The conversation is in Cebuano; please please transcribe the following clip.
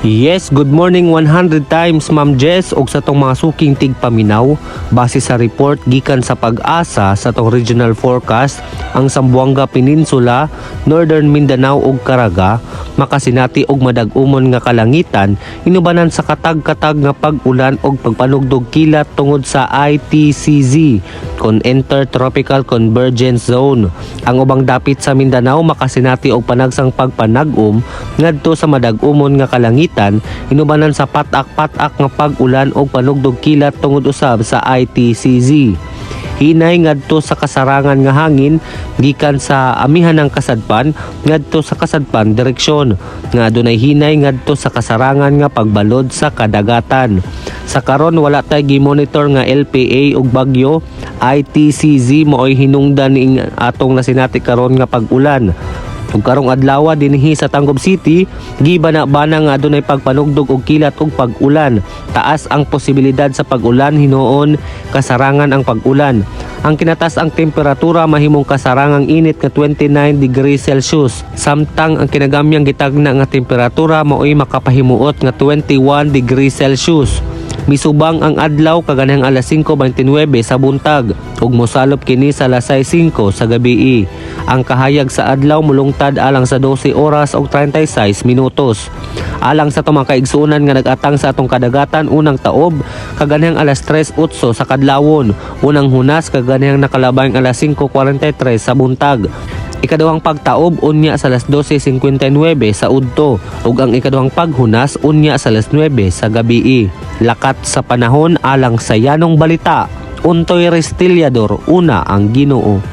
Yes, good morning 100 times, Ma'am Jess, ug sa tong mga suking tigpaminaw. Base sa report gikan sa PAGASA sa tong regional forecast, ang Zamboanga Peninsula, Northern Mindanao ug Caraga makasinati og madag-umon nga kalangitan inubanan sa katag-katag nga pag-ulan og pagpanugdog kilat tungod sa ITCZ kon Intertropical Convergence Zone. Ang ubang dapit sa Mindanao makasinati og panagsang pagpanag-om ngadto sa madag-umon nga kalangitan inubanan sa pat-ak-pat-ak nga pag-ulan og panugdog kilat tungod usab sa ITCZ. Hinay ngadto sa kasarangan nga hangin gikan sa amihan ng kasadpan ngadto sa kasadpan direksyon nga adunay hinay ngadto sa kasarangan nga pagbalod sa kadagatan. Sa karon, wala tay gi-monitor nga LPA ug bagyo. ITCZ maoy hinungdan ning atong nasinati karon nga pag-ulan. Ug karong adlaw dinhi sa Tangub City, gibana-bana nga adunay pagpanugdog og kilat ug pag-ulan. Taas ang posibilidad sa pag-ulan, hinuon kasarangan ang pag-ulan. Ang kinataas-ang temperatura mahimong kasarangang init nga 29 degrees Celsius. Samtang ang kinagamyang gitagna nga temperatura maoy makapahimuot nga 21 degrees Celsius. Misubang ang adlaw kaganhang alas 5:29 sa buntag ug mosalop kini sa alas 6:05 sa gabii. Ang kahayag sa adlaw mulungtad alang sa 12 oras ug 36 minutos. Alang sa atong mga kaigsuonan nga nag-atang sa atong kadagatan, unang taob kaganhang alas 3:08 sa kadlawon, unang hunas kaganhang nakalabayng alas 5:43 sa buntag. Ikaduhang pagtaob unya sa alas 12:59 sa udto ug ang ikaduhang paghunas unya sa alas 9 sa gabii. Lakat sa panahon alang sa yanong balita. Untoy Restillador, una ang Ginoo.